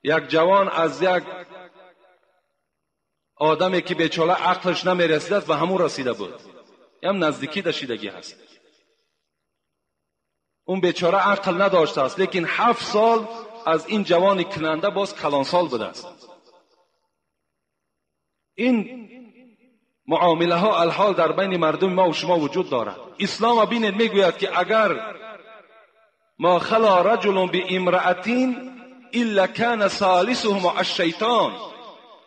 یک جوان از یک آدمی که بیچاره عقلش نمیرسید است به همون رسیده بود. هم نزدیکی دشیدگی هست. اون بیچاره عقل نداشته است، لیکن 7 سال از این جوان کننده باز کلانسال بوده است. این معامله ها الحال در بین مردم ما و شما وجود دارد. اسلام بینید میگوید که اگر ما خلا رجل بامرأة الا کان ثالثهما الشیطان،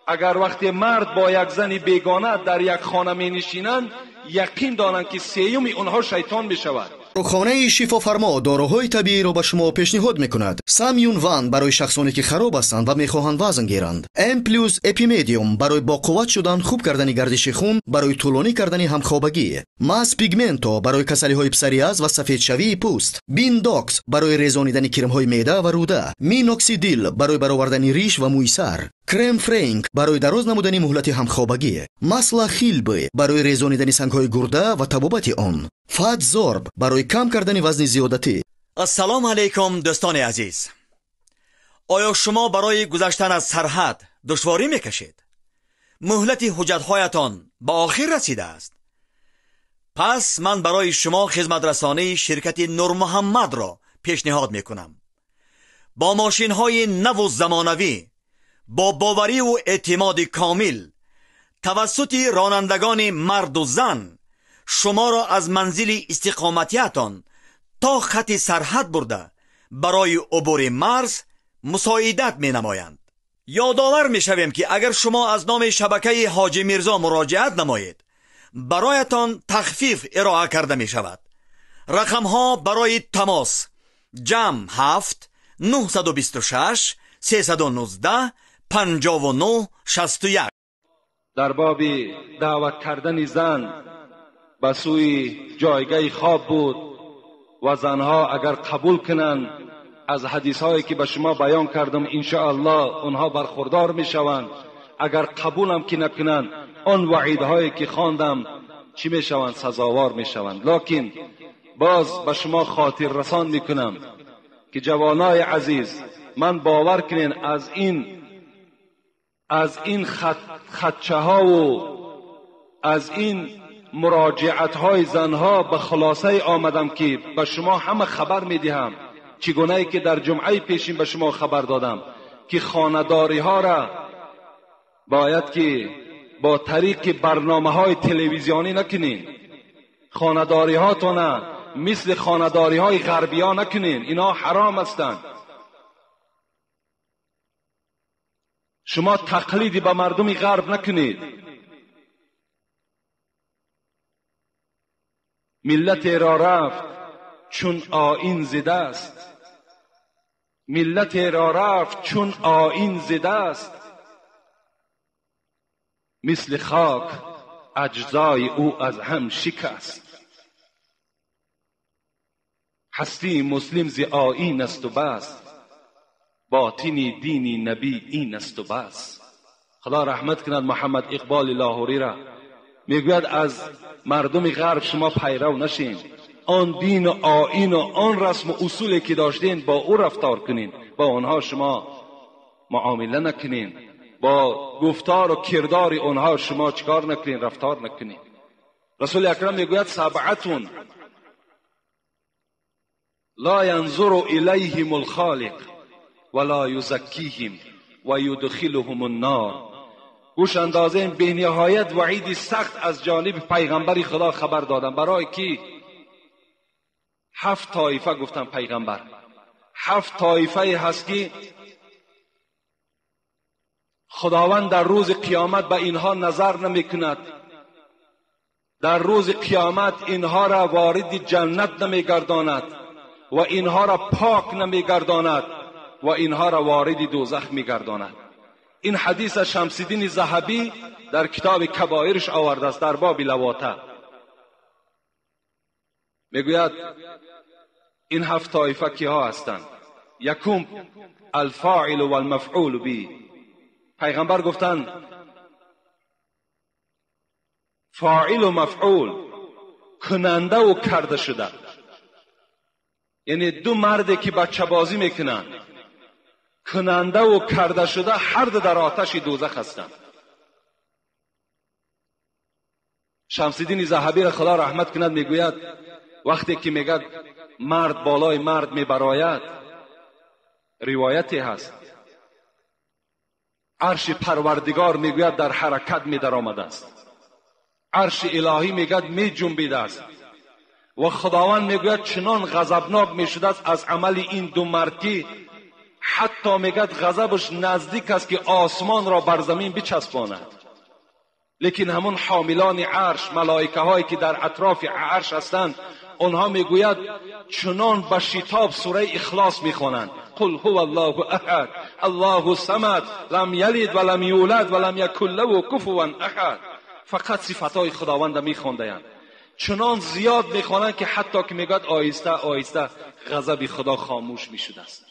اگر وقتی مرد با یک زن بیگانه در یک خانه می نشینند، یقین دانند که سیوم اونها شیطان می شود. Дорухонаи Шифофармо доруҳои табииро ба шумо пешниҳод мекунад. Самюн Ван барои шахсоне ки хароб ҳастанд ва мехоҳанд вазн гиранд. М плюс Эпимедиум барои боқувват шудан, хуб кардани гардиши хун, барои тӯлонӣ кардани ҳамхобагӣ. Мас Пигменто барои касалиҳои псориаз ва сафедшавии пӯст. Биндокс барои резонидани кирмҳои меъда ва рӯда. Миноксидил барои баровардани риш ва мӯи сар. Крем Френк барои дароз намудани муҳлати ҳамхобагӣ. Масла Хилбе барои резонидани сангҳои гурда ва табобати он. Фатзорб барои кам кардани вазни зиёдатӣ. Ассалому алайкум дӯстони азиз. Оё шумо барои гузаштан аз сарҳад душворӣ мекашед? Муҳлати ҳуҷҷатҳоятон ба охир расидааст. Пас ман барои шумо хизматрасонии ширкати Нурмуҳаммадро пешниҳод мекунам. Бо мошинҳои наву замонавӣ, бо бовариву эътимоди комил, тавассути ронандагони марду зан шуморо аз манзили истиқоматиятон то хати сарҳад бурда барои убури марз мусоидат менамоянд. Ёдовар мешавем ки агар шумо аз номи шабакаи Ҳоҷи Мирзо муроҷиат намоед, бароятон тахфиф ироа карда мешавад. Рақамҳо барои тамос: ҷамъ 7 926 319 59 61. Дар боби даъват кардани зан ба сӯи ҷойгаҳи хоб буд ва занҳо агар қабул кунанд аз ҳадисҳое ки ба шумо баён кардам, иншоаллоҳ онҳо бархурдор мешаванд. Агар қабулам ки накунанд, он ваъидҳое ки хондам чӣ мешаванд? Сазовор мешаванд. Лекин боз ба шумо хотиррасон мекунам ки ҷавонои азиз, ман бовар кунед аз ин хатчаҳову аз ин муроҷиатҳои занҳо ба хулосае омадам ки ба шумо ҳама хабар медиҳам, чӣ гунае ки дар ҷумъаи пешин ба шумо хабар додам ки хонадориҳоро бояд ки бо тариқи барномаҳои телевизионӣ накунед, хонадориҳотона мисли хонадориҳои ғарбиё накунед, инҳо ҳаром ҳастанд. Шумо тақлиди ба мардуми ғарб накунед. Миллате ро рафт чун оин зидаст, миллате ро рафт чун оин зидаст, мисли хок аҷзои ӯ аз ҳам шикаст. Ҳастии муслим зи оин асту бас, ботини дини набӣ ин асту бас. Худо раҳмат кунад Муҳаммад Иқболи Лоҳуриро. Мегӯяд аз мардуми ғарб шумо пайрав нашин, он дину оину он расму усуле ки доштин бо ӯ рафтор кунин, бо онҳо шумо муомила накунин, бо гуфтору кирдори онҳо шумо чикор накунин, рафтор накунин. Расули акрам мегӯяд сабъатун ла янзуру илайҳим алхолиқ ва ла юзаккиҳим ва юдхилуҳум аннор. Гӯш андозем, бениҳоят ваъиди сахт аз ҷониби пайғамбари Худо хабар додам. Барои ки 7 тоифа гуфтам пайғамбар, 7 тоифае ҳаст ки Худованд дар рӯзи қиёмат ба инҳо назар намекунад, дар рӯзи қиёмат инҳоро вориди ҷаннат намегардонад ва инҳоро пок намегардонад ва инҳоро вориди дӯзах мегардонад. Ин ҳадис аз Шамсиддини Заҳабӣ дар китоби Кабоирш овардааст дар боби лавота. Мегӯяд ин 7 тоифа киҳо ҳастанд? Якум алфоилу валмафъулу би. Пайғамбар гуфтанд фоилу мафъул, кунандаву карда шуда, яъне ду марде ки бачабозӣ мекунанд. کننده و کرده شده هر دو در آتش دوزخ هستند. شمس‌الدین ذهبی را خدا رحمت کند میگوید وقتی که میگد مرد بالای مرد میبراید، روایتی هست عرش پروردگار میگوید در حرکت میدر آمده است، عرش الهی میگد میجنبیده است و خداوند میگوید چنان غضبناک میشده است از عمل این دو مرد که حتی میگد غضبش نزدیک است که آسمان را بر زمین بچسباند. لیکن همون حاملان عرش، ملائکه هایی که در اطراف عرش هستند، آنها میگوید چنان به شتاب سوره اخلاص میخوانند، قل هو الله احد الله الصمد لم یلد ولم یولد ولم یکن له کفوا احد. فقط صفتهای خداوند میخوندند، چنان زیاد میخوانند که حتی که میگوید آهسته آهسته غضب خدا خاموش میشده است.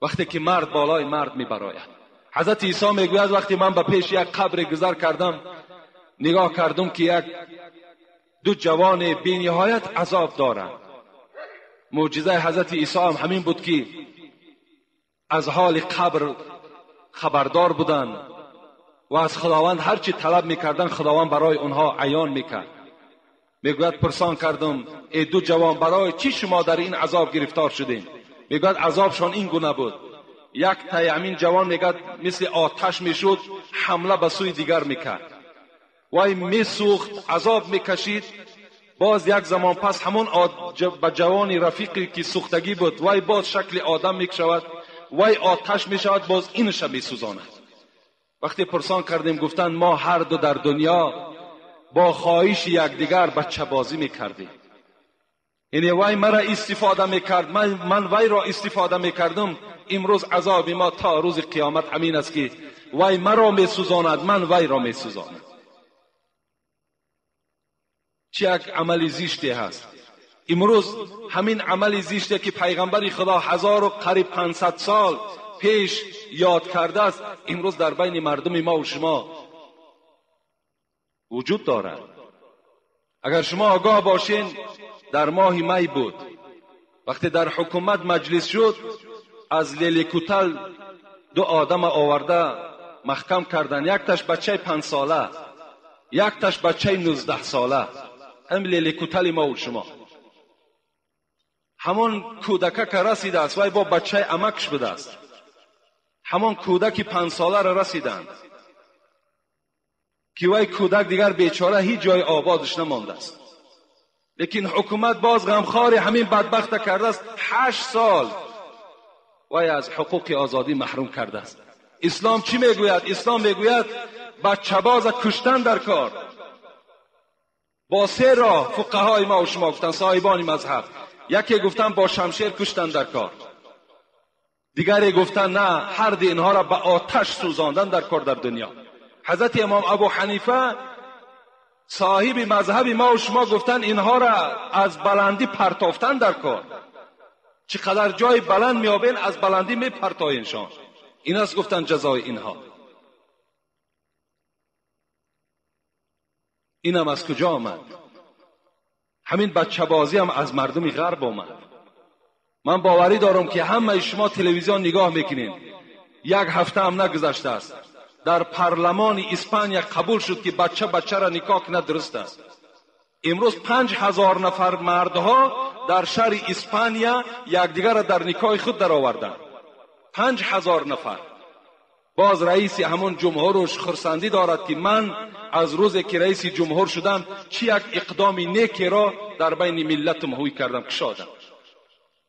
وقتی که مرد بالای مرد میبراید، حضرت عیسی میگوید وقتی من به پیش یک قبر گذر کردم، نگاه کردم که یک دو جوان بی‌نهایت عذاب دارند. معجزه حضرت عیسی هم همین بود که از حال قبر خبردار بودند و از خداوند هرچی طلب میکردند خداوند برای آنها عیان میکرد. میگوید پرسان کردم ای دو جوان برای چی شما در این عذاب گرفتار شدین؟ میگوید عذابشان این گونه بود، یک تای همین جوان میگد مثل آتش میشد، حمله به سوی دیگر میکرد، وای میسوخت، عذاب میکشید. باز یک زمان پس همون به جوانی رفیقی که سوختگی بود، وای باز شکل آدم میکشود، وای آتش میشود، باز اینش میسوزاند. وقتی پرسان کردیم گفتند ما هر دو در دنیا با خواهش یکدیگر بچه بازی میکردیم، یعنی وای مرا استفاده میکرد، من وای را استفاده میکردم. امروز عذاب ما تا روز قیامت همین است که وای مرا میسوزاند، من وای را میسوزاند. چه یک عمل زشتی هست. امروز همین عمل زشتی که پیغمبر خدا 1500 سال پیش یاد کرده است، امروز در بین مردم ما و شما وجود دارد. اگر شما آگاه باشین، در ماه می بود وقتی در حکومت مجلس شد، از لیلیکوتل دو آدم آورده محکم کردن، یک تاش بچه 5 ساله، یک تاش بچه 19 ساله. هم لیلیکوتل ما و شما همون کودکه که رسیده است، وای با بچه امکش بوده است، همون کودک 5 ساله را رسیدند که وای کودک دیگر بیچاره هیچ جای آبادش نمانده است. لیکن حکومت باز غمخوار همین بدبخت کرده است، 8 سال وای از حقوق آزادی محروم کرده است. اسلام چی میگوید؟ اسلام میگوید بچه باز کشتن در کار. با 3 راه فقهای ما و شما گفتن، صاحبان مذهب، یکی گفتن با شمشیر کشتن در کار، دیگری گفتن نه، هر دی اینها را به آتش سوزاندن در کار در دنیا. حضرت امام ابو حنیفه صاحب مذهب ما و شما گفتن اینها را از بلندی پرتافتن در کار. چقدر جای بلند میابین از بلندی میپرتاینشان. این است گفتن جزای اینها. اینم از کجا آمد؟ همین بچه بازی هم از مردم غرب آمد. من باوری دارم که همه شما تلویزیون نگاه میکنین، یک هفته هم نگذشته است در پارلمان اسپانیا قبول شد که بچه بچه را نکاح کند درست است. امروز 5000 نفر مردها در شهر اسپانیا یکدیگر را در نکاح خود درآوردند. 5000 نفر. باز رئیس همون جمهورش خرسندی دارد که من از روزی که رئیس جمهور شدم چی یک اقدام نیکی را در بین ملت مهوی کردم کشادم.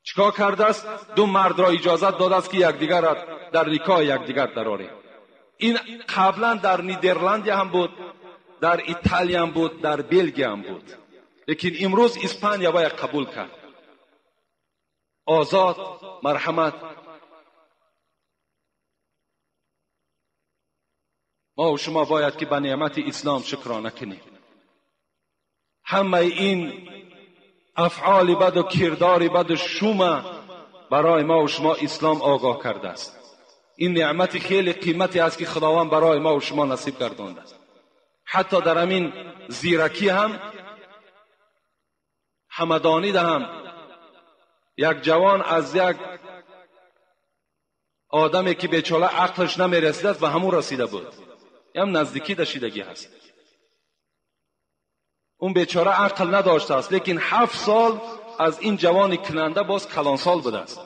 چیکار کرده است؟ 2 مرد را اجازت داده است که یکدیگر را در نکاح یکدیگر درآوریم. این قبلا در نیدرلند هم بود، در ایتالیا هم بود، در بلژیک هم بود، لیکن امروز اسپانیا باید قبول کرد. آزاد، مرحمت. ما و شما باید که به نعمت اسلام شکرانه کنیم. همه این افعال بد و کردار بد و شوم برای ما و شما اسلام آگاه کرده است. این نعمت خیلی قیمتی است که خداوند برای ما و شما نصیب گردانده است. حتی در همین زیرکی هم، همدانی هم، یک جوان از یک آدمی که بیچاره عقلش نمیرسید است به همون رسیده بود. هم نزدیکی دشیدگی هست. اون بیچاره عقل نداشته است، لیکن 7 سال از این جوان کننده باز کلانسال بوده است.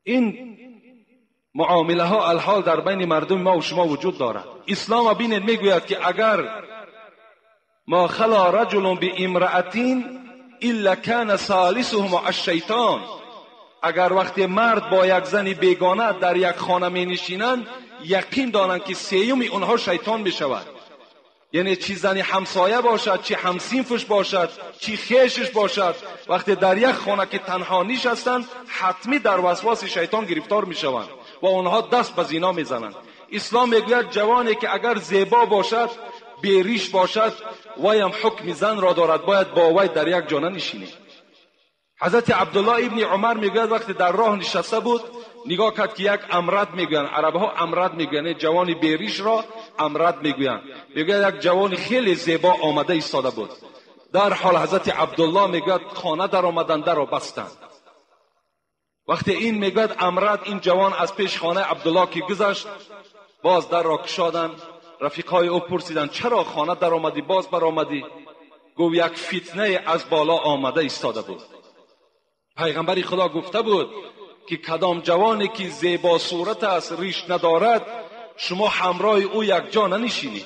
این معامله ها الحال در بین مردم ما و شما وجود دارد. اسلام بینید میگوید که اگر ما خلا رجل بامرأة الا کان ثالثهما الشیطان، اگر وقتی مرد با یک زن بیگانه در یک خانه می نشینند، یقین دانند که سیوم اونها شیطان می شود. یعنی چی زنی همسایه باشد، چی همسینفش باشد، چی خیشش باشد، وقتی در یک خانه که تنها نشستند حتمی در وسواس شیطان گرفتار می شوند و آنها دست به زنا می زنند. اسلام میگوید جوانی که اگر زیبا باشد، بیریش باشد، وی هم حکم زن را دارد، باید با وی در یک جا نشینید. حضرت عبدالله ابن عمر میگوید وقتی در راه نشسته بود نگاه کرد که یک امرد میگویند، عرب ها امرد میگویند، جوان بیریش را امرد میگویند. میگوید یک جوان خیلی زیبا آمده ایستاده بود. در حال حضرت عبدالله میگوید خانه در آمدن، در را بستند. وقتی این میگوید امرد، این جوان از پیش خانه عبدالله که گذشت، باز در را کشادند. رفیقای او پرسیدند چرا خانه در آمدی، باز بر آمدی؟ گفت یک فتنه از بالا آمده ایستاده بود. پیغمبر خدا گفته بود که کدام جوانی که زیبا صورت است، ریش ندارد، شما همراه او یک جا ننشینید.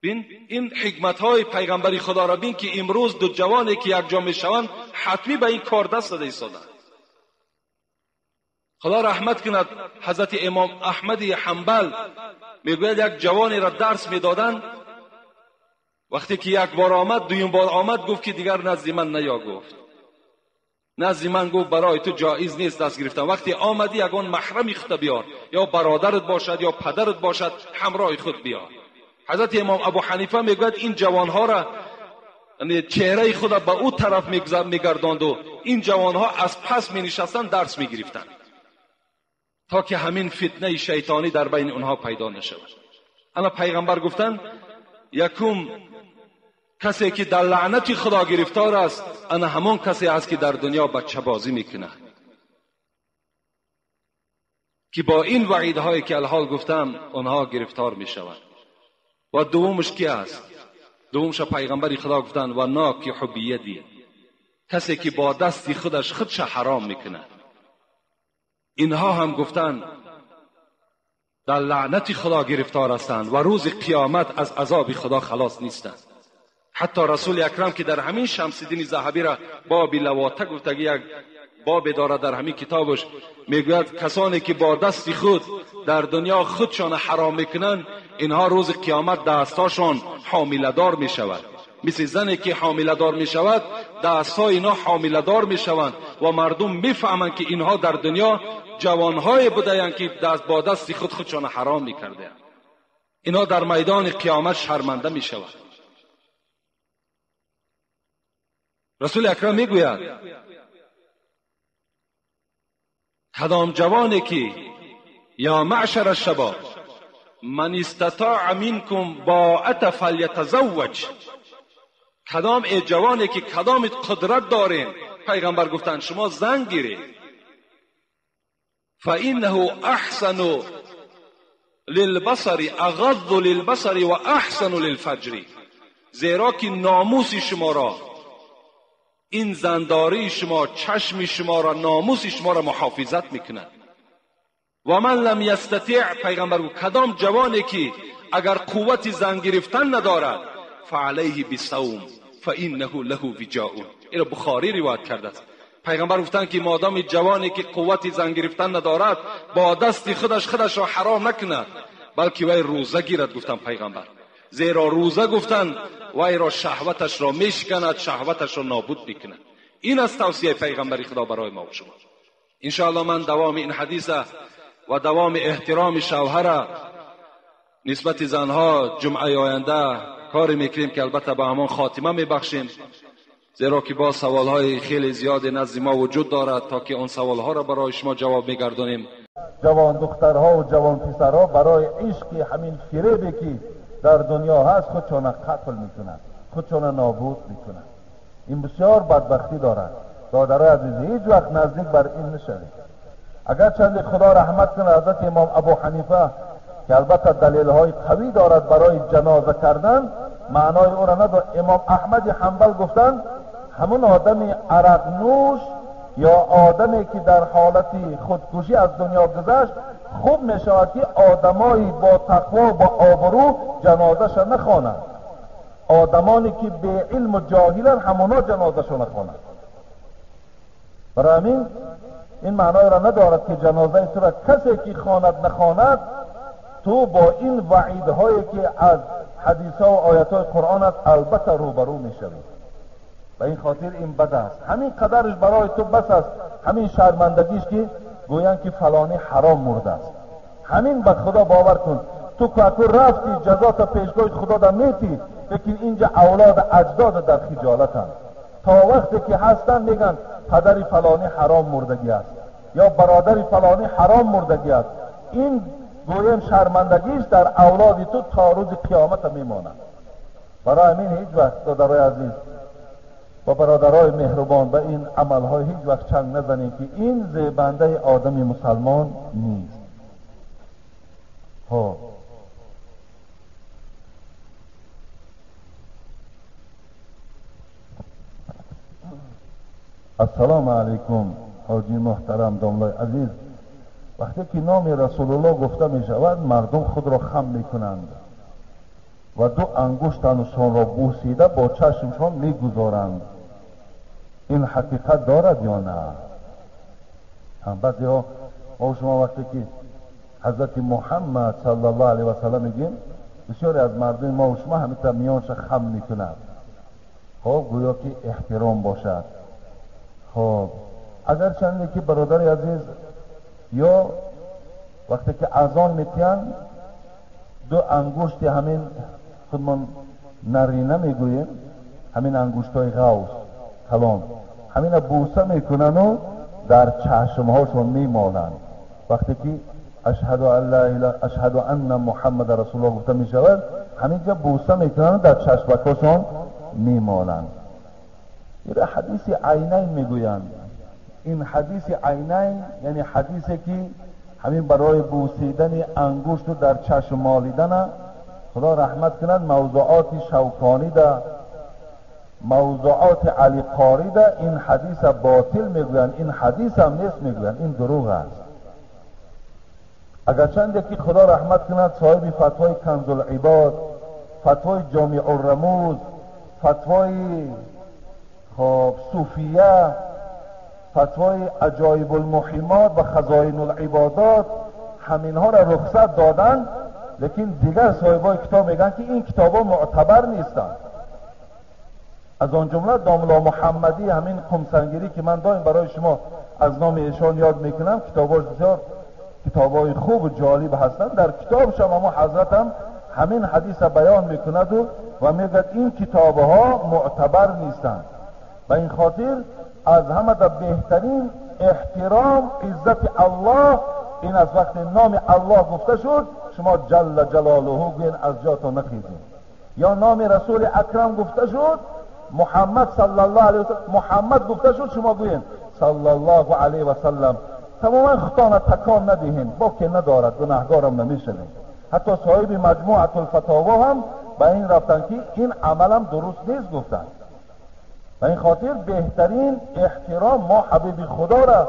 بین این حکمت های پیغمبر خدا را بین که امروز دو جوانی که یک جا میشوند حتمی به این کار دست داده ایستادند. خدا رحمت کند حضرت امام احمد حنبل میگوید یک جوانی را درس میدادند، وقتی که یک بار آمد، دویم بار آمد، گفت که دیگر نزد من نیا. گفت نزد من، گفت برای تو جایز نیست دست گرفتن. وقتی آمدی یگان محرمی خود بیار، یا برادرت باشد یا پدرت باشد، همراه خود بیار. حضرت امام ابو حنیفه میگوید این جوانها را چهره خود به او طرف میگرداند و این جوانها از پس می نشستند درس میگرفتند تا که همین فتنه شیطانی در بین اونها پیدا نشود. اما پیغمبر گفتند یکم کسی که در لعنت خدا گرفتار است، انا همان کسی است که در دنیا بچه بازی میکنه، که با این وعیدهایی که الحال گفتم آنها گرفتار میشوند. و دومش کی است؟ دومش پیغمبر خدا گفتن و ناکح بیدی، کسی که با دست خودش خودش حرام میکنه. اینها هم گفتن در لعنت خدا گرفتار هستند و روز قیامت از عذاب خدا خلاص نیستند. حتی رسول اکرم که در همین شمس الدین ذهبی را باب لواطه گفتگی یک باب داره در همین کتابش، میگوید کسانی که با دست خود در دنیا خودشان حرام میکنند، اینها روز قیامت دستاشان حامله دار میشود. مثل زنی که حامله دار میشود، دستای اینا حامله دار میشوند و مردم میفهمند که اینها در دنیا جوانهای بودند که دست با دست خود خودشان حرام میکردند. اینا در میدان قیامت شرمنده میشوند. رسول اکرم میگوید کدام جوانی که یا معشر الشباب من استطاع منکم باءة فلیتزوج، کدام ای جوانی که کدام قدرت دارین، پیغمبر گفتند شما زن گیرید، فانه احسن للبصر اغض للبصر و احسن للفجر، زیرا که ناموس شما را، این زنداری شما، چشم شما را، ناموس شما را محافظت میکند. و من لم یستطیع، پیغمبر گفت کدام جوانی که اگر قوت زن گرفتن ندارد، فعلیه بالصوم فانه له وجاء. اینو بخاری روایت کرده است. پیغمبر گفتند که مادام جوانی که قوت زن گرفتن ندارد با دست خودش خودش را حرام نکند، بلکه وی روزه گیرد. گفتند پیغمبر، زیرا روزه گفتن وی را شهوتش را میشکند، شهوتش را نابود میکند. این از توصیه پیغمبر خدا برای ما و شما. انشاءالله من دوام این حدیث و دوام احترام شوهر نسبت زنها جمعه آینده کار میکنیم که البته به همان خاتمه میبخشیم، زیرا که با سوالهای خیلی زیاد نزد ما وجود دارد تا که آن سوالها را برای شما جواب میگردانیم. جوان دخترها و جوان پسرها برای عشق همین فریبی که در دنیا هست خودشان قتل میکنند، خودشان نابود میکنند. این بسیار بدبختی دارد. Додарои азиз, ҳеҷ вақт наздик бар ин нашавед. Агарчанде Худо раҳмат кунад ҳазрати имом Абу Ҳанифа, ки албатта далелҳои қавӣ дорад барои ҷаноза кардан, маънои ӯро надорад. Имом Аҳмади Ҳанбал гуфтанд, ҳамун одами арақнӯш ё одаме ки дар ҳолати худкушӣ аз дунё гузашт, хуб мешавад ки одамои бо тақво бо обрӯ ҷанозаша нахонанд. Одамоне ки беилму ҷоҳиланд, ҳамоно ҷанозашо нахонанд. Барои ҳамин ин маъноеро надорад ки ҷанозаи туро касе ки хонад нахонад, ту бо ин ваъидҳое ки аз ҳадисҳо ва оятҳои Қуръон аст, албатта рӯбарӯ мешавӣ. Ба ин хотир ин бад аст. Ҳамин қадарш барои ту бас аст, ҳамин шармандагиш ки гӯянд ки фалонӣ ҳаром мурдааст. Ҳамин ба Худо бовар кун, ту ку рафти ҷазота пешгоҳи Худо да метӣ, лекин инҷа авлод аҷдод дар хиҷолатанд. То вақте ки ҳастанд мегӯянд падари фалонӣ ҳаром мурдагӣ аст ё бародари фалонӣ ҳаром мурдагӣ аст. Ин гӯем шармандагиш дар авлоди ту то рӯзи қиёмата мемонад. Барои ҳамин ҳеҷ вақт, додарои азиз ва бародарои меҳрубон, ба ин амалҳо ҳеҷ вақт чанг назанем ки ин зебандаи одами мусалмон нест. Хоб, ассалому алайкум ҳоҷи муҳтарам, домлои азиз. Вақте ки номи Расулуллоҳ гуфта мешавад, мардум худро хам мекунанд ва ду ангуштанашонро бусида бо чашмшон мегузоранд. Ин ҳақиқат дорад ё на? Баъзеҳо мо шумо вақте ки ҳазрати Муҳаммад саллаллоҳу алайҳи васаллам мегӯем, бисёре аз мардуми мо шумо ҳамита миёнша хам мекунад. Хоб, гӯё ки эҳтиром бошад. Хоб, агарчанде ки бародари азиз, ё вақте ки азон метиҳанд, ду ангушти ҳамин худмон нарина мегӯем, ҳамин ангуштҳои ғавс калон, ҳамина бӯса мекунану дар чашмҳошон мемоланд. Вақте ки ашҳаду ан ла илаҳа, ашҳаду анна Муҳаммада расулуллоҳ гуфта мешавад, ҳаминҷа бӯса мекунанд, дар чашмакҳошон мемоланд. Ира ҳадиси айнайн мегӯянд. Ин ҳадиси айнайн, яъне ҳадисе ки ҳамин барои бӯсидани ангушту дар чашм молидана, Худо раҳмат кунад, мавзуоти Шавконида, мавзуоти Али Қорида ин ҳадиса ботил мегӯянд, ин ҳадисам нест мегӯянд, ин дурӯғ аст. Агарчанде ки Худо раҳмат кунад, соҳиби фатвои Канзулибод, фатвои Ҷомиуррамуз, фатвои хоб Суфия, фатвои Аҷоибулмуҳимот ва Хазоинулибодот, ҳаминҳоро рухсат доданд, лекин дигар соҳибои китоб мегӯянд ки ин китобҳо муътабар нестанд. Аз он ҷумла домло Муҳаммадӣ, ҳамин қумсангирӣ ки ман доим барои шумо аз номи эшон ёд мекунам, китобҳош бисёр китобҳои хубу ҷолиб ҳастанд. Дар китобшам ҳамо ҳазратам ҳамин ҳадиса баён мекунаду ва мегӯяд ин китобҳо муътабар нестанд. Ба ин хотир аз ҳама да беҳтарин эҳтиром, иззати Аллоҳ ин аз вақте номи Аллоҳ гуфта шуд, шумо ҷалла ҷалолуҳу гӯен, аз ҷотон нахезед. Ё номи Расули Акрам гуфта шуд, Муҳаммад саллаллоҳу алайҳи васаллам, Муҳаммад гуфта шуд, шумо гӯен саллаллоҳу алайҳи васаллам. Тамоман худтона такон надиҳем, боке надорад, гунаҳгорам намешавем. Ҳатто соҳиби Маҷмуатулфатово ҳам ба ин рафтанд ки ин амалам дуруст нест гуфтанд. Ба ин хотир беҳтарин эҳтиром мо ҳабиби Худоро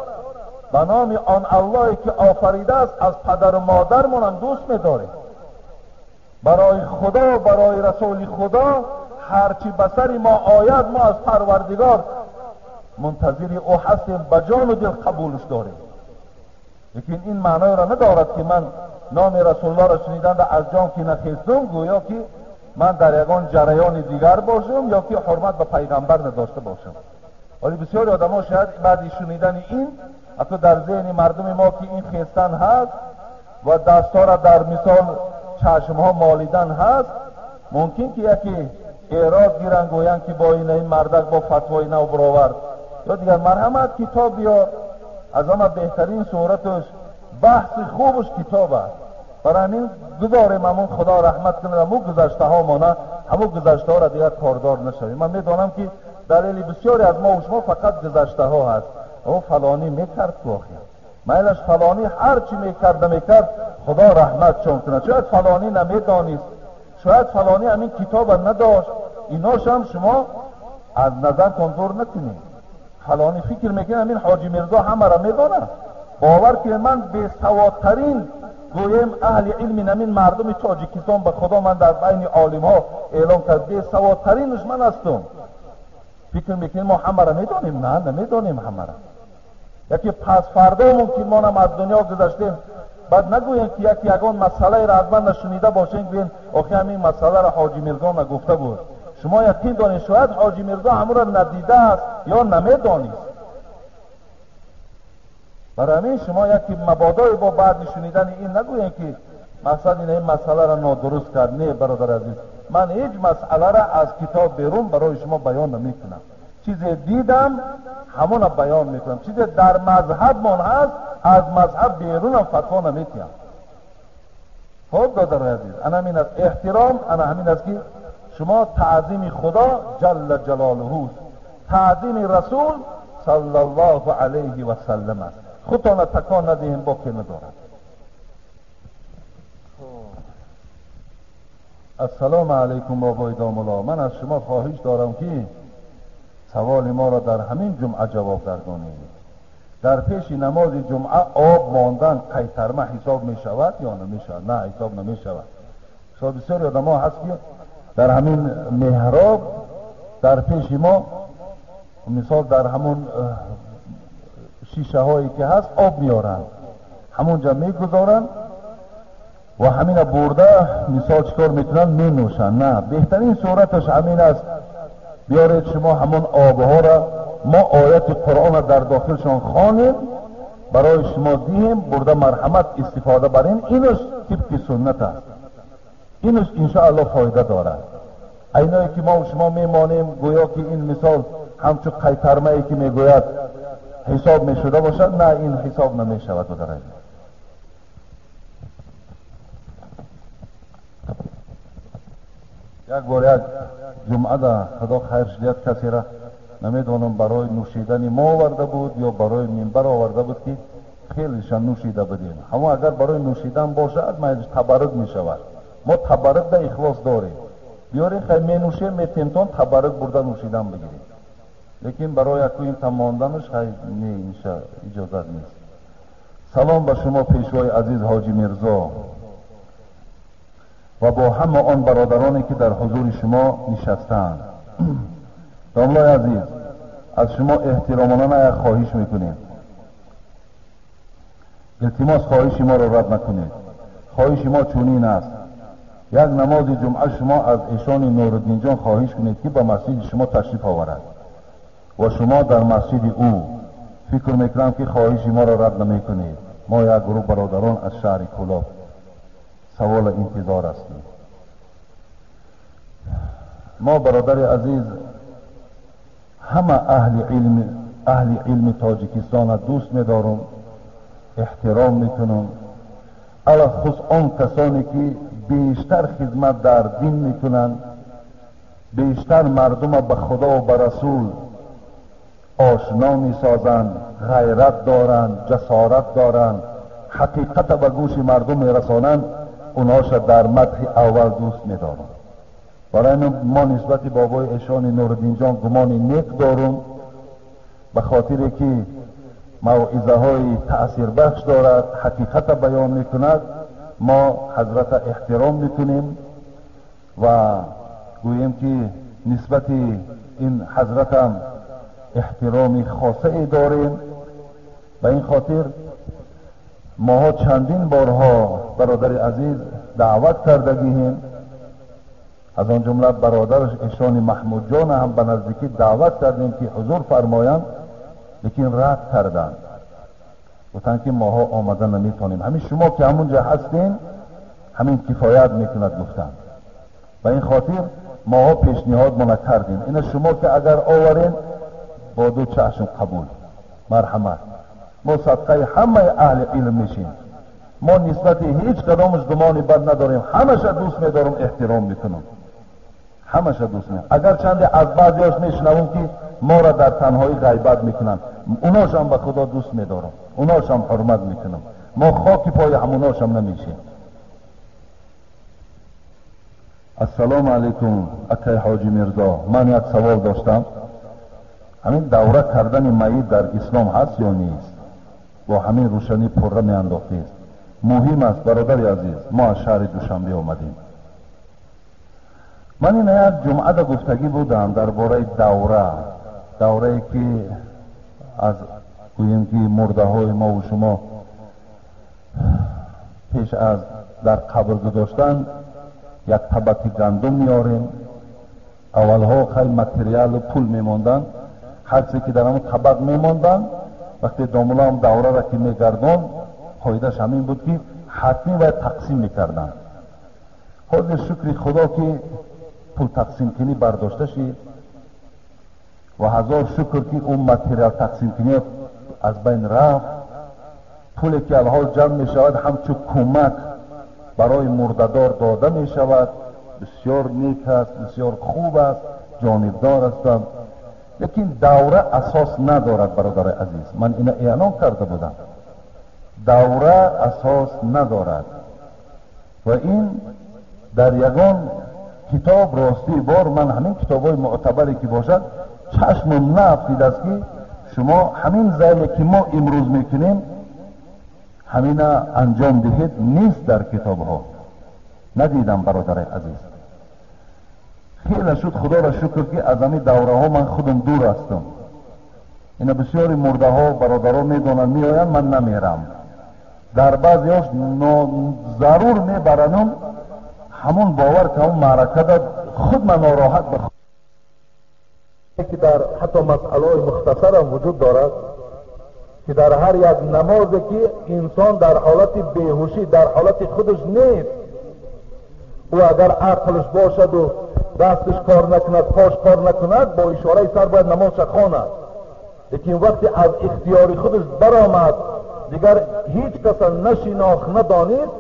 ба номи он Аллоҳе ки офаридааст аз падару модармонам дӯст медорем. Барои Худо, барои Расули Худо ҳарчи ба сари мо ояд, мо аз Парвардигор мунтазири ӯ ҳастем, ба ҷону дил қабулш дорем. Лекин ин маъноеро надорад ки ман номи Расулуллоҳро шуниданда аз ҷон ки нахестум, гӯё ки ман дар ягон ҷараёни дигар бошам ё ки ҳурмат ба пайғамбар надошта бошам. Вале бисёри одамо шояд баъди шунидани ин, ҳатто дар зеҳни мардуми мо ки ин хестан ҳаст ва дастҳоро дар мисол чашмҳо молидан ҳаст, мумкин ки яке эърод гиранд, гӯянд ки бо ин мардак бо фатвои нав баровард ё дигар. Марҳамат, китоб биёр, аз ҳама беҳтарин сураташ, баҳси хубаш китоб аст. Барои ҳамин гузорем ҳамун Худо раҳмат кунад ҳамун гузаштаҳо мона, ҳамун гузаштаҳоро дигар кордор нашавем. Ман медонам ки Далели бисёре аз мо ва шумо фақат гузаштаҳо ҳаст. О фалонӣ мекард ку охир, майлаш фалонӣ ҳар чӣ мекард намекард, Худо раҳматшон кунад. Шояд фалонӣ намедонист, шояд фалонӣ ҳамин китоба надошт. Иношам шумо аз назартон дур накунед. Фалонӣ фикр мекунед ҳамин Ҳоҷи Мирзо ҳамаро медонад. Бовар кунед, ман бесаводтарин гӯем аҳли илми ҳамин мардуми Тоҷикистон, ба Худо ман дар байни олимҳо эълон кард, бесаводтаринаш ман ҳастам. Фикр мекунед мо ҳамаро медонем? На, намедонем ҳамаро. Яке пас фардо мумкин мо ҳам аз дунё гузаштем, баъд нагӯем ки яке ягон масъалаеро аз ман нашунида бошем, гӯем охи ҳамин масъаларо Ҳоҷи Мирзо нагуфта буд. Шумо яқин донед, шояд Ҳоҷи Мирзо ҳамонро надидааст ё намедонист. Барои ҳамин шумо яке мабодое бо баъди шунидани ин нагӯем ки мақсад ин масъаларо нодуруст кард. Не, бародари азиз, ман ҳеҷ масъаларо аз китоб берун барои шумо баён намекунам. Чизе дидам ҳамона баён мекунам. Чизе дар мазҳабмон ҳаст, аз мазҳаб берунам фатво наметиҳам. Хуб, бародари азиз, ана ҳамин аст эҳтиром, ана ҳамин аст ки шумо таъзими Худо ҷалла ҷалолуҳуст, таъзими Расул саллаллоҳу алайҳи васаллам аст. Худтона такон надиҳем, боке надорад. Ассалому алайкум бобои домулло, ман аз шумо хоҳиш дорам ки саволи моро дар ҳамин ҷумъа ҷавоб гардонед. Дар пеши намози ҷумъа об мондан қайтарма ҳисоб мешавад ё намешавад? На, ҳисоб намешавад. Бисёри одамо ҳаст ки дар ҳамин меҳроб дар пеши мо, мисол дар ҳамон шишаҳое ки ҳаст об меоранд, ҳамонҷа мегузоранд ва ҳамина бурда мисол чикор мекунанд? Менӯшанд. На, беҳтарин сураташ ҳамин аст. Биёред шумо ҳамон обҳоро, мо ояти Қуръонро дар дохилшон хонем, барои шумо диҳем, бурда марҳамат истифода барем. Инаш тибқи суннат аст, инаш иншоаллоҳ фоида дорад. Айное ки мо шумо мемонем, гӯё ки ин мисол ҳамчун қайтармае ки мегӯяд ҳисоб мешуда бошад, на, ин ҳисоб намешавад. Як бор як ҷумъа да Худо хайр шудият касеро намедонам барои нӯшидани мо оварда буд ё барои минбар оварда буд ки хелеша нӯшида будем. Ҳамон агар барои нӯшидан бошад, майли табаррук мешавад. Мо табаррук да ихлос дорем. Биёре хай менӯшем, метемтон табаррук бурда нӯшидан бигирем. Лекин барои яку ин тамонданаш хай не, инша иҷозат нест. Салом ба шумо пешвои азиз Ҳоҷи Мирзо ва бо ҳама он бародароне ки дар ҳузури шумо нишастаанд. Домлои азиз, аз шумо эҳтиромона як хоҳиш мекунем. Илтимос, хоҳиши моро рад накунед. Хоҳиши мо чунин аст: як намози ҷумъа шумо аз эшони Нуриддинҷон хоҳиш кунед ки ба масҷиди шумо ташриф оварад ва шумо дар масҷиди ӯ. Фикр мекунам ки хоҳиши моро рад намекунед. Мо як гурӯҳ бародарон аз шаҳри Кӯлоб савол интизор ҳастем. Мо бародари азиз ҳама аҳли илми Тоҷикистонро дӯст медорам, эҳтиром мекунам. Алахус он касоне ки бештар хизмат дар дин мекунанд, бештар мардума ба Худо ва ба Расул ошно месозанд, ғайрат доранд, ҷасорат доранд, ҳақиқата ба гӯши мардум мерасонанд, онҳоша дар мадҳи аввал дӯст медорам. Барои мо нисбати бобои эшони Нуриддинҷон гумони нек дорум, ба хотире ки мавъизаҳои таъсирбахш дорад, ҳақиқата баён мекунад. Мо ҳазрата эҳтиром мекунем ва гӯем ки нисбати ин ҳазратам эҳтироми хосае дорем. Ба ин хотир моҳо чандин борҳо бародари азиз даъват кардагиҳем, аз он ҷумла бародараш эшони Маҳмудҷон ҳам ба наздикӣ даъват кардем ки ҳузур фармоянд, лекин рад карданд. Гуфтанд ки моҳо омада наметавонем, ҳамин шумо ки ҳамонҷо ҳастем ҳамин кифоят мекунад, гуфтанд. Ба ин хотир моҳо пешниҳод мо накардем. Ина шумо ки агар оварем бо ду чашм қабул, марҳамат. Мо садқаи ҳамаи аҳли илм мешем. Мо нисбати ҳеҷ кадомаш гумони бад надорем, ҳамаша дӯст медорам, эҳтиром мекунам. Ҳамаша дӯст медорам. Агарчанде аз баъзеҳош мешунавам, ки моро дар танҳоӣ ғайбат мекунанд, уношам ба Худо дӯст медорам, уношам ҳурмат мекунам. Мо хоки пои ҳамуношам намешем. Ассалому алайкум, акай Ҳоҷи Мирзо. Ман як савол доштам. Ҳамин давра кардани майит дар ислом ҳаст ё нест? Бо ҳамин рӯшанӣ пурра меандохтест. Муҳим аст, бародари азиз, мо аз шаҳри Душанбе омадем. Ман ина як ҷумъада гуфтагӣ будам дар бораи давра, даврае ки аз гӯем ки мурдаҳои мову шумо пеш аз дар қабр гузоштан як табақи гандум меорем. Аввалҳо хай материалу пул мемонданд, ҳарче ки дар ҳамон табақ мемонданд, вақте домулаам даврара ки мегардон, қоидааш ҳамин буд ки ҳатмӣ бояд тақсим мекарданд. Ҳозир шукри Худо ки пул тақсимкунӣ бардошта шид ва ҳазор шукр ки он материал тақсимкунӣ аз байн рафт. Пуле ки алҳол ҷамъ мешавад ҳамчун кӯмак барои мурдадор дода мешавад. Бисёр нек аст, бисёр хуб аст, ҷонибдор ҳастам. Лекин давра асос надорад, бародари азиз. Ман ина эълон карда будам. Давра асос надорад ва ин дар ягон китоб ростӣ бор ман ҳамин китобҳои муътабаре ки бошад чашмам наафтидааст ки шумо ҳамин зайле ки мо имрӯз мекунем ҳамина анҷом диҳед, нест дар китобҳо. Надидам, бародари азиз. Хеле шуд, Худоро шукр ки аз ҳамин давраҳо ман худам дур ҳастам. Ина бисёри мурдаҳо бародаро медонанд, меоянд, ман намерам. Дар баъзеҳош зарур мебаранам, ҳамон бовар ки ҳамон маъракада худ ман нороҳат ба ки дар ҳатто масъалаҳои мухтасарам вуҷуд дорад ки дар ҳар як намозе ки инсон дар ҳолати беҳушӣ, дар ҳолати худаш нест, ӯ агар ақлш бошаду дасташ кор накунад, пош кор накунад, бо ишораи сар бояд намозша хонад. Лекин вақте аз ихтиёри худаш баромад, дигар ҳеҷ каса нашинохт, надонист,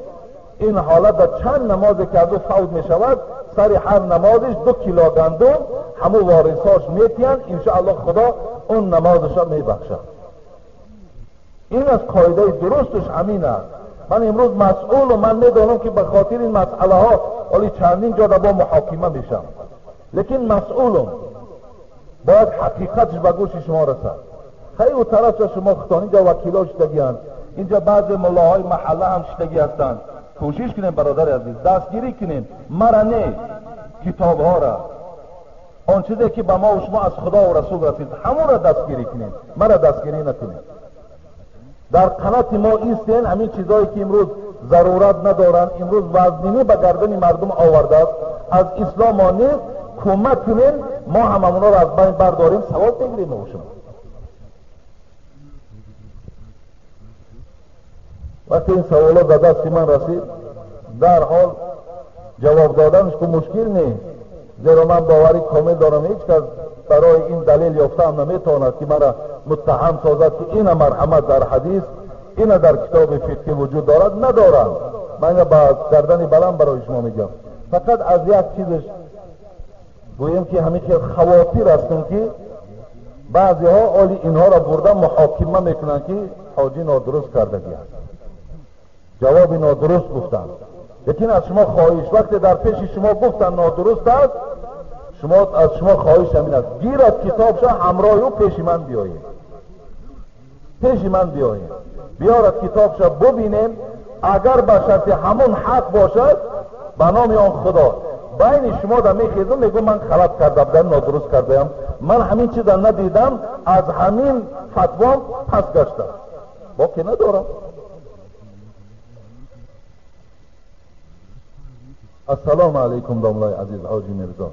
ин ҳолат дар чанд намозе ки аз ӯ фавт мешавад, сари ҳар намозиш 2 кило гандум ҳамун ворисҳош метиҳанд, иншоаллоҳ Худо он намозаша мебахшад. Ин аз қоидаи дурусташ ҳамин аст. Ман имрӯз масъулу ман медонам ки ба хотири ин масъалаҳо оли чандин ҷода бо муҳокима мешам, лекин масъулум, бояд ҳақиқатш ба гӯши шумо расад. Хай ӯ тарафша шумо худтон инҷа вакило шидагианд, инҷа баъзе муллоҳои маҳалла ҳам шидагӣ ҳастанд. Кӯшиш кунем, бародари азиз, дастгирӣ кунем, мара не, китобҳора, он чизе ки ба мо шумо аз Худо ва Расул расид, ҳамонро дастгирӣ кунем, мара дастгирӣ накунем. Дар қанати мо истен ҳамин чизҳое ки имрӯз зарурат надоранд, имрӯз вазнинӣ ба гардани мардум овардааст, аз ислом мо нест, кӯмак кунем, мо ҳам ҳамонҳоро аз байн бардорем, савоб мегирем мо шумо. Вақте ин саволот ба дасти ман расид, дарҳол ҷавоб доданаш ку мушкил нест, зеро ман боварӣ комил дорам ҳеҷ кас барои ин далел ёфтаам наметавонад ки мара муттаҳам созад ки ина марҳамат дар ҳадис, ина дар китоби фиқҳӣ вуҷуд дорад. Надорам. Ман ина ба гардани баланд барои шумо мегӯям. Фақат аз як чизаш гӯем ки ҳамин хел хавотир ҳастем ки баъзеҳо оли инҳоро бурда муҳокима мекунанд ки ҳоҷӣ нодуруст кардагӣ аст, ҷавоби нодуруст гуфтанд. Лекин аз шумо хоҳиш, вақте дар пеши шумо гуфтанд нодуруст аст, шумо аз шумо хоҳиш ҳамин аст, гирад китобша ҳамроҳи ӯ пеши ман биёед, пеши ман биёед, биёрад китобша бубинем, агар ба шарти ҳамон ҳақ бошад, ба номи он Худо байни шумо да мехезам, мегӯм ман халат карда будам, нодуруст кардаям, ман ҳамин чиза надидам, аз ҳамин фатвом пас гаштам, боке надорам. Ассалому алайкум, домлаи азиз Ҳоҷи Мирзо.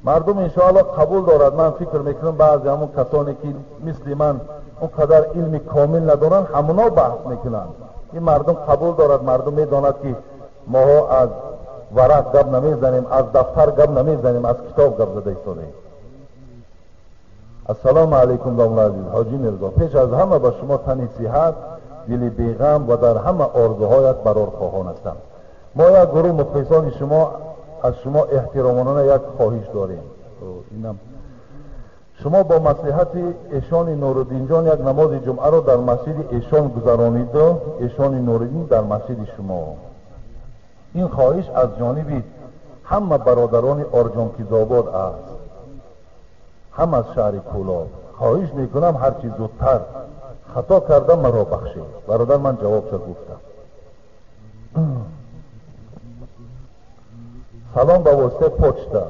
Мардум иншоаллоҳ қабул дорад. Ман фикр мекунам баъзе ҳамон касоне ки мисли ман он қадар илми комил надоранд, ҳамоно баҳс мекунанд. Ин мардум қабул дорад, мардум медонад ки моҳо аз варақ гап намезанем, аз дафтар гап намезанем, аз китоб гап зада истодаем. Ассалому алайкум, домлаи азиз Ҳоҷи Мирзо. Пеш аз ҳама ба шумо тани сиҳат, дили беғам ва дар ҳама орзуҳоят барорхоҳон ҳастам. Мо як гурӯҳ мухлисони шумо Аз шумо эҳтиромонона як хоҳиш дорем. Инам шумо бо маслиҳати эшони Нуриддинҷон як намози ҷумъаро дар масҷиди эшон гузарониду эшони Нуриддин дар масҷиди шумо. Ин хоҳиш аз ҷониби ҳама бародарони Орҷонкизобод аст, ҳам аз шаҳри Кӯлоб. Хоҳиш мекунам ҳарчи зудтар, хато кардам, маро бахшед. Бародар, ман ҷавобша гуфтам. Салом ба воситаи почта,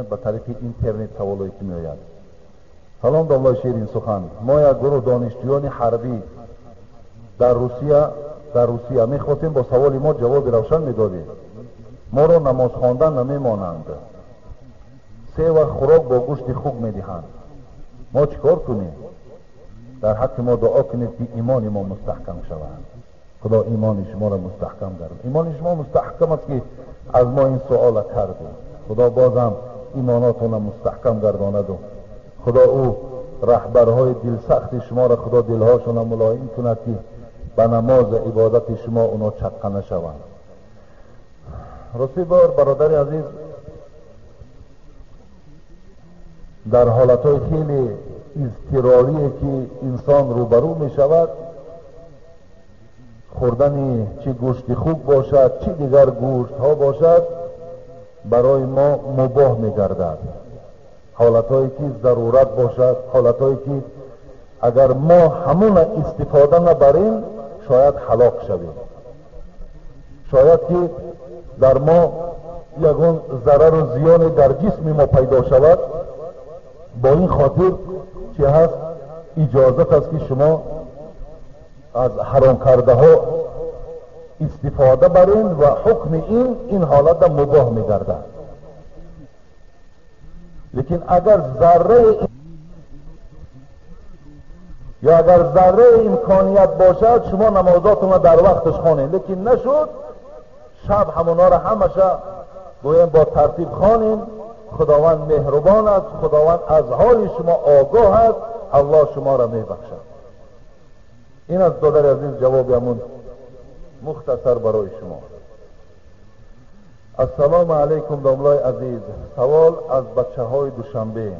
ба тариқи интернет саволое ки меояд. Салом домлои Ширин сухан. Мо як гурӯҳ донишҷӯёни ҳарбӣ дар Русия мехостем бо саволи мо ҷавоби равшан медодед. Моро намоз хондан намемонанд. Се вақт хӯрок бо гӯшти хук медиҳанд. Мо чӣ кор кунем? Дар ҳаққи мо дуо кунед, ки имони мо мустаҳкам шавад. Худо имони шуморо мустаҳкам гардонад. Имони шумо мустаҳкам аст, ки аз мо ин суола кардед. Худо бозам имонотонро мустаҳкам гардонаду Худо ӯ раҳбарҳои дилсахти шуморо Худо дилҳошонро мулоим кунад, ки ба намоз ибодати шумо оно чаққа нашаванд. Рости бор, бародари азиз, дар ҳолатҳои хеле изтирорие ки инсон рӯбарӯ мешавад, хӯрдани чӣ гӯшти хук бошад, чӣ дигар гӯштҳо бошад, барои мо мубоҳ мегардад. Ҳолатҳое ки зарурат бошад, ҳолатҳое ки агар мо ҳамона истифода набарем, шояд ҳалок шавем, шояд ки дар мо ягон зарару зиёне дар ҷисми мо пайдо шавад. Бо ин хотир чӣ ҳаст, иҷозат аст, ки шумо аз ҳаромкардаҳо истифода барем ва ҳукми ин ҳолата мубоҳ мегардад. Лекин агар зарраи ё агар зарраи имконият бошад, шумо намозотонро дар вақташ хонед. Лекин нашуд, шаб ҳамонҳоро ҳамаша гӯем бо тартиб хонем. Худованд меҳрубон аст, Худованд аз ҳоли шумо огоҳ аст, Аллоҳ шуморо мебахшад. Ин аст, додари азиз, ҷавоби ҳамун мухтасар барои шумо. Ассалому алайкум, домлои азиз. Савол аз бачаҳои Душанбе.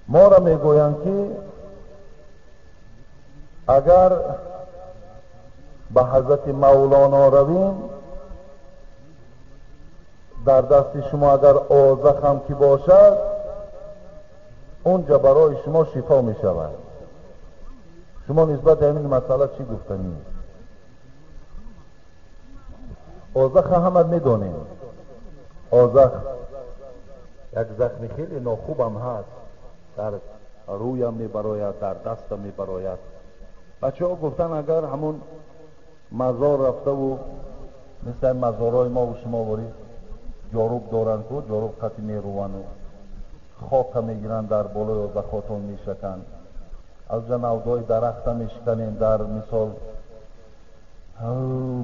Моро мегӯянд, ки агар ба ҳазрати Мавлоно равем, дар дасти шумо агар озах ҳам ки бошад, унҷа барои шумо шифо мешавад. Шумо нисбат ба ҳамин масъала чӣ гуфтанӣ? Озаха ҳама медонем. Озах як захми хеле нохубам ҳаст, дар рӯям мебарояд, дар дастам мебарояд. Бачаҳо гуфтан, агар ҳамун мазор рафтаву мисли мазорҳои мову шумо ворӣ ҷоруб доранд, ку ҷоруб қати мерувану хока мегиранд, дар болои озахотон мешаканд, аз ҷа навдои дарахта мешиканем, дар мисол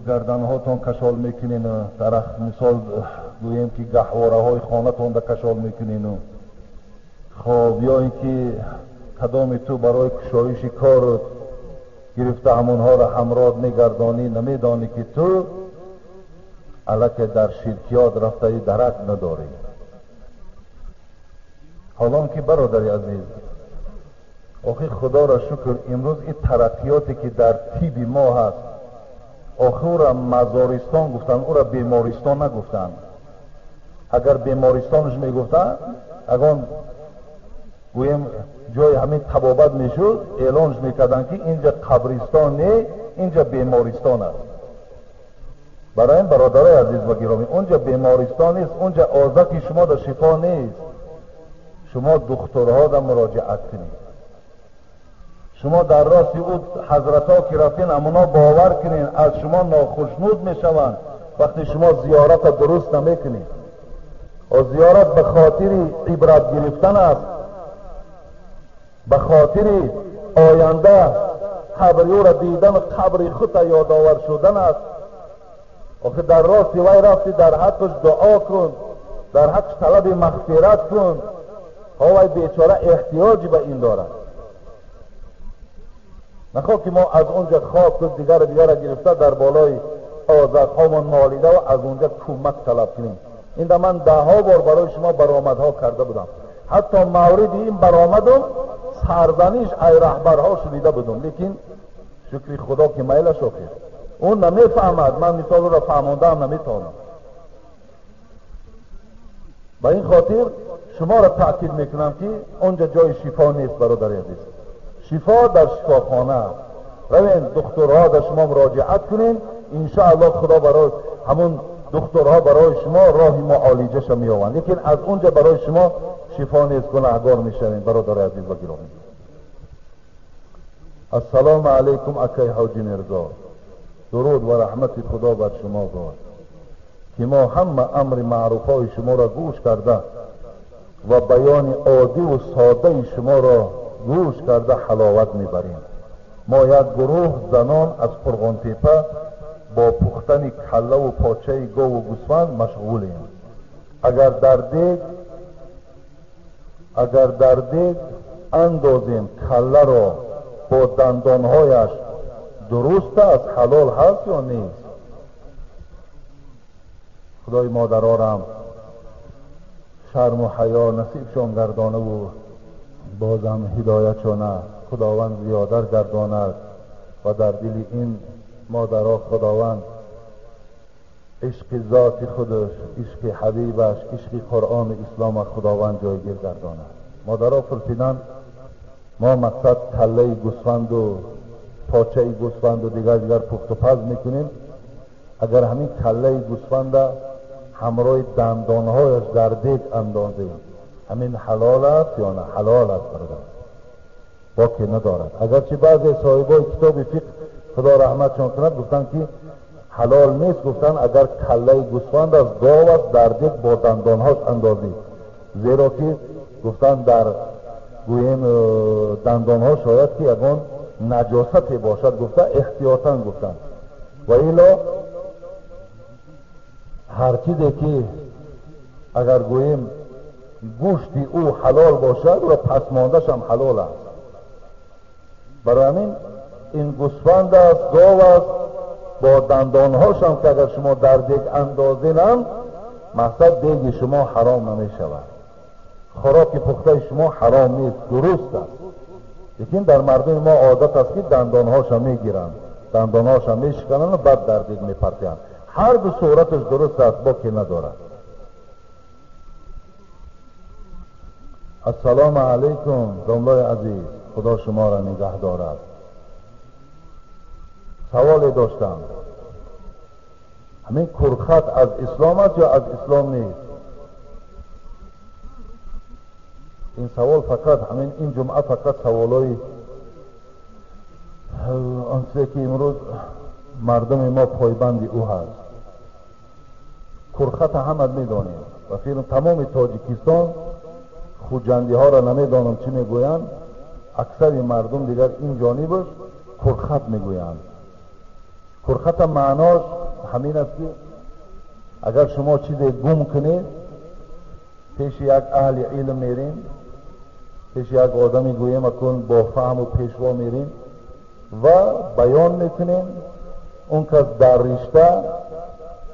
гарданҳотон кашол мекунену дарахт, мисол гӯем ки гаҳвораҳои хонатонда кашол мекунену хоб, ё ин ки кадоми ту барои кушоиши корут гирифта ҳамонҳоро ҳамроҳ мегардонӣ, намедонӣ ки ту аллакай дар ширкиёт рафтаи дарак надорӣ. Ҳолон ки бародари азиз, охи Худоро шукр, имрӯз ин тараққиёте ки дар тиби мо ҳаст, охи ӯра мазористон гуфтанд, ӯра бемористон нагуфтанд. Агар бемористонаш мегуфтанд, агон гӯем ҷои ҳамин табобат мешуд, эълонш мекарданд, ки инҷа қабристон не, инҷа бемористон аст. Барои ин, бародарои азиз ва гиромӣ, унҷа бемористон нест, унҷа озаки шумо да шифо нест. Шумо духтурҳо да муроҷиат кунед. Шумо дар рости ӯ ҳазратҳо ки рафтин, ҳамуно бовар кунед, аз шумо нохушнуд мешаванд вақте шумо зиёрата дуруст намекунед. Зиёрат ба хотири ибрат гирифтан аст, ба хотири оянда қабри ӯро дидан, қабри худта ёдовар шудан аст. Охи дар рости вай рафти, дар ҳаққаш дуо кун, дар ҳаққаш талаби мағфират кун. Вай бечора эҳтиёҷи ба ин дорад. Нахоҳ ки мо аз онҷа хоку дигару дигара гирифта дар болои риёзатҳомон нолида ва аз унҷа кӯмак талаб кунем. Инда ман даҳҳо бор барои шумо баромадҳо карда будам. Ҳатто мавриди ин баромадум сарзаниш ай раҳбарҳо шунида будум, лекин шукри Худо ки майлаш охир. Ӯ намефаҳмад, ман мисолро фаҳмондаам наметавонам. Ба ин хотир шуморо таъкид мекунам ки онҷа ҷои шифо нест, бародари азиз. Шифо дар шифохона аст. Равен духтурҳо дар шумо муроҷиат кунед, иншоаллоҳ Худо барои ҳамун духтурҳо барои шумо роҳи муолиҷаша меёбанд. Лекин аз онҷа барои шумо шифо нест, гунаҳгор мешавед, бародари азиз ва гиромӣ. Ассалому алайкум акай ҳоҷи Мирзо. Дуруд ва раҳмати Худо бар шумо бод, ки мо ҳама амри маъруфҳои шуморо гӯш карда ва баёни оддиву содаи шуморо гӯш карда ҳаловат мебарем. Мо як гурӯҳ занон аз Қурғонтепа бо пухтани каллаву почаи гову гӯсфанд машғулем. Агар дар дег андозем калларо бо дандонҳояш, дуруст аст, ҳалол ҳаст ё нест? Худои модарорам шарму ҳаё насибшон гардонаву бозам ҳидоятшона Худованд зиёдар гардонад ва дар дили ин модаро Худованд ишқи зоти худаш, ишқи ҳабибаш, ишқи Қуръону ислома Худованд ҷойгир гардонад. Модаро пурсиданд, мо мақсад каллаи гӯсфанду почаи гӯсфанду дигар дигар пухтупаз мекунем. Агар ҳамин каллаи гӯсфанда ҳамроҳи дандонҳояш дар дег андозем, ҳамин ҳалол аст ё на? Ҳалол аст, бародар, боке надорад. Агарчи баъзе соҳибои китоби фиқҳ, Худо раҳматшон кунад, гуфтанд ки ҳалол нест, гуфтанд агар каллаи гӯсфанд аз гов аст дар дег бо дандонҳош андозӣ, зеро ки гуфтанд дар гӯем дандонҳо шояд ки ягон наҷосате бошад, гуфта эҳтиётан гуфтанд. Ва ило ҳар чизе ки агар гӯем гӯшти ӯ ҳалол бошад, ӯро пасмондаш ҳам ҳалол аст. Барои ҳамин ин гӯсфанд аст, гов аст, бо дандонҳошам ки агар шумо дар дег андозинам, мақсад деги шумо ҳаром намешавад, хӯроки пухтаи шумо ҳаром нест, дуруст аст. Лекин дар мардуми мо одат аст ки дандонҳоша мегиранд, дандонҳоша мешикананд ва баъд дар дег мепартиянд. Ҳар ду сураташ дуруст аст, боке надорад. Ассалому алайкум домлои азиз, Худо шуморо нигаҳ дорад. Саволе доштам, ҳамин курхат аз ислом аст ё аз ислом нест? Ин савол фақат ҳамин ин ҷумъа фақат саволои он чизе ки имрӯз мардуми мо пойбанди ӯ ҳаст. Курхата ҳама медонем ва фирм тамоми Тоҷикистон, хуҷандиҳоро намедонам чӣ мегӯянд, аксари мардум дигар ин ҷонибаш курхат мегӯянд. Курхата маънош ҳамин аст ки агар шумо чизе гум кунед, пеши як аҳли илм мерем, пеши як одаме гӯем акун бо фаҳму пешво мерем ва баён мекунем, он кас дар ришта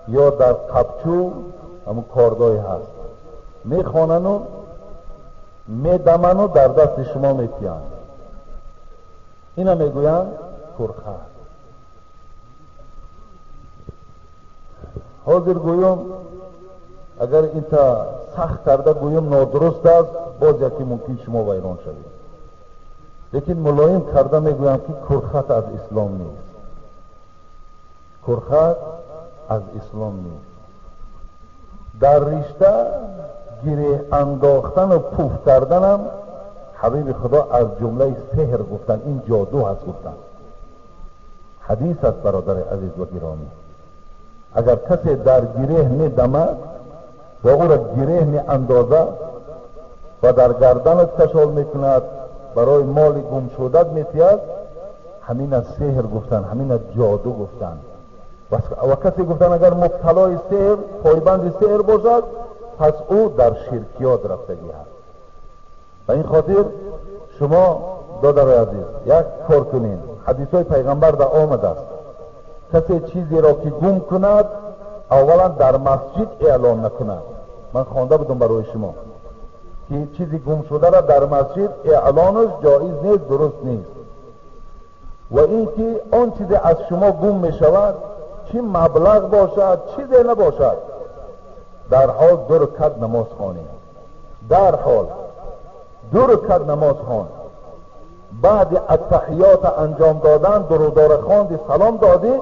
ё дар қапчу ҳамун кордое ҳаст, мехонану медаману дар дасти шумо метиҳанд. Ина мегӯянд курхат. Ҳозир гӯём агар инта сахт карда гӯём нодуруст аст, боз яке мумкин шумо вайрон шавед. Лекин мулоим карда мегӯям ки курхат аз ислом нест. Курхат аз ислом нест. Дар ришта гиреҳ андохтану пуф карданам ҳабиби Худо аз ҷумлаи сеҳр гуфтан, ин ҷоду ҳаст гуфтан. Ҳадис аст, бародари азиз ва гиромӣ. Агар касе дар гиреҳ медамад ва ӯро гиреҳ меандозад ва дар гарданат кашол мекунад, барои моли гумшудат метиҳад, ҳамин аз сеҳр гуфтан, ҳамин аз ҷоду гуфтан. Ва касе гуфтан агар мубталои сеҳр, пойбанди сеҳр бошад, пас ӯ дар ширкиёт рафтагӣ ҳаст. Ба ин хотир шумо додарои азиз як кор кунед. Ҳадисҳои пайғамбар дар омадааст. Касе чизеро ки гум кунад, аввалан дар масҷид эълон накунад. Ман хонда будам барои шумо ки чизи гумшударо дар масҷид эълонаш ҷоиз нест, дуруст нест. Ва инки он чизе аз шумо гум мешавад, чӣ маблағ бошад, чизе набошад, дар ҳол 2 ракат намоз хонед. Дар ҳол 2 ракат намоз хон. Баъди аттаҳиёт анҷом додан, дурудора хонди, салом додӣ,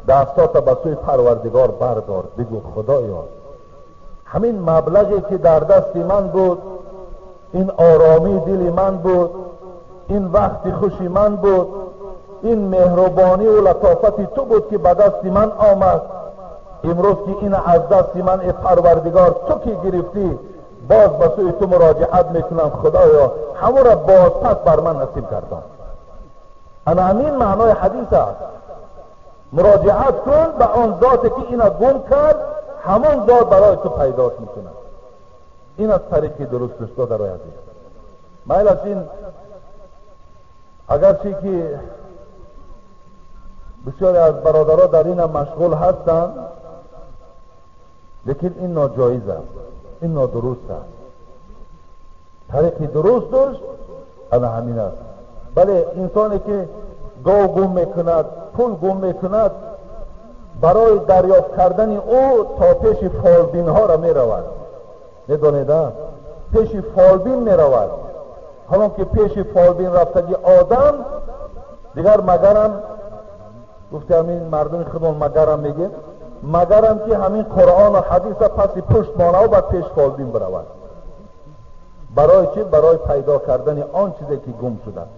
дастото ба сӯи Парвардигор бардор, бигӯ Худоё, ҳамин маблағе ки дар дасти ман буд, ин оромии дили ман буд, ин вақти хуши ман буд, ин меҳрубонӣ ва латофати ту буд ки ба дасти ман омад. Имрӯз ки ин аз дасти ман, эй Парвардигор, ту ки гирифтӣ, боз ба сӯи ту муроҷиат мекунам. Худоё, ҳамонро бозпас бар ман насиб гардон. Ана ҳамин маънои ҳадис аст. Муроҷиат кун ба он зоте ки ина гум кард, ҳамон зот барои ту пайдош мекунад. Ин аз тариқи дуруст аст, додарои азиз. Майлаш ин агарчи ки бисёре аз бародаро дар инам машғул ҳастанд, лекин ин ноҷоиз аст, ин нодуруст аст. Тариқи дурусташ ана ҳамин аст. Бале, инсоне ки гов гум мекунад, пул гум мекунад, барои дарёфт кардани ӯ то пеши фолбинҳоро меравад. Медонед, пеши фолбин меравад. Ҳолон ки пеши фолбин рафтаги одам дигар магарам, гуфти ҳамин мардуми худмон магарам мегем, магарам ки ҳамин Қуръону ҳадиса паси пушт монаву ба пеш фолбин биравад. Барои чӣ? Барои пайдо кардани он чизе ки гум шудааст.